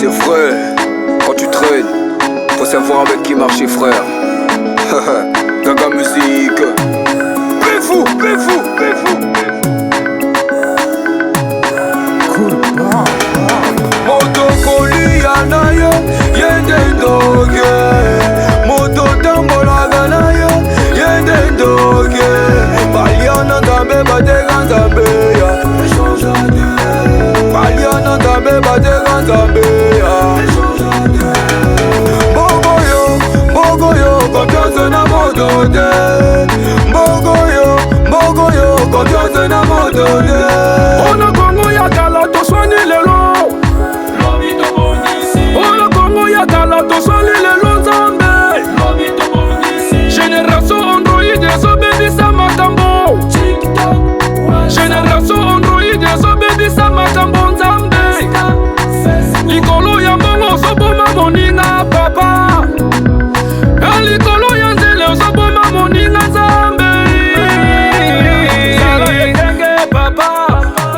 C'est vrai, quand tu traînes, faut savoir avec qui marcher, frère. Gaga musique. Fou, fou, fou. Moto kolia na yo, yende ndoge. Moto tambolaka na yo, yende ndoge. Balia na nzambe bateka nzambe ya. Balia na nzambe bateka nzambe ya. Mbongo yo, mbongo yo, confiance na moto te. Mbongo yo, mbongo yo, confiance na moto te. Ona Kongo ya kala toswani lelo, ona Kongo ya kala toswani lelo nzambe. Génération Android ezobebisa makambo, génération Android ezobebisa makambo nzambe. Likolo ya mbongo ozoboma moninga papa, likolo ya nzela ozoboma moninga nzambe. Zala ekenge papa,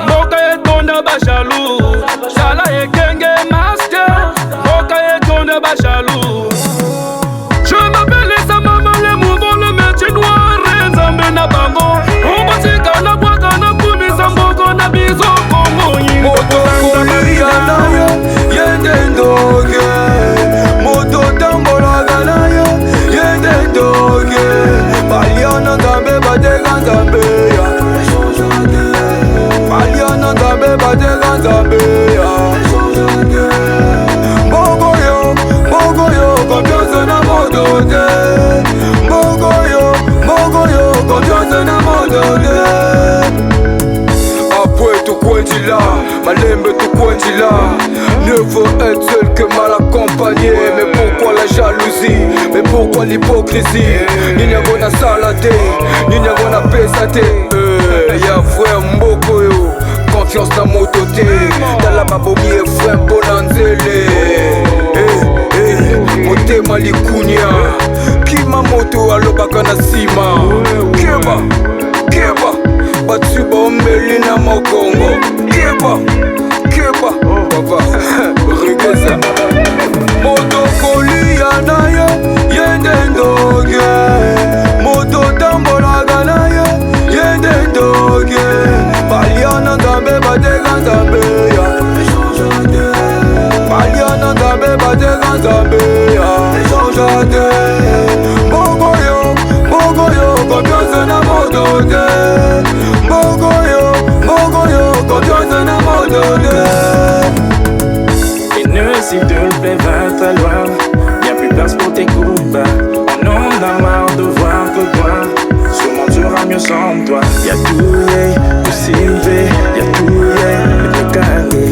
mboka etonda bajaloux. Zala ekenge master, mboka etonda bajaloux. Je m'appelle Samama, le mouvement, le métier noir, nzambe na bango. Obotika na bwaka na kumisa mboko na biso Kongo. Moto kolia na yo, yende ndoge. Moto tambolaka na yo, yende ndoge. Balia na nzambe bateka nzambe ya. Balia na nzambe bateka nzambe ya. Mbongo yo, mbongo yo, confiance na moto te. Mbongo yo, mbongo yo, confiance na moto te. Après tout là, malembe tout là. Mieux vaut être seul que mal accompagné. Mais pourquoi la jalousie? Mais pourquoi l'hypocrisie? Nini yango nasala te, nini yango napesa te. Ya frère mboko yo, confiance na moto te. Tala babomi efrain mpo na nzele. Motema likunia, kima moto alobaka na nsima. Keba, keba, batu baomeli na mokongo. Keba, keba, papa regeza. Moto kolia na yo, yende ndoge. Moto tambolaka na yo, yende ndoge. Balia na nzambe bateka nzambe ya. Balia na nzambe bateka nzambe ya. Change te. Mbongo yo, mbongo yo, confiance na moto te. Mbongo yo, mbongo yo, confiance na moto te. Et ne s'il te plaît va très loin, y'a plus place pour tes coups bas. On en a marre de voir que toi, sûrement tu auras mieux sans toi. Y'a tout, yeah, possible, y'a tout, yeah, le carré.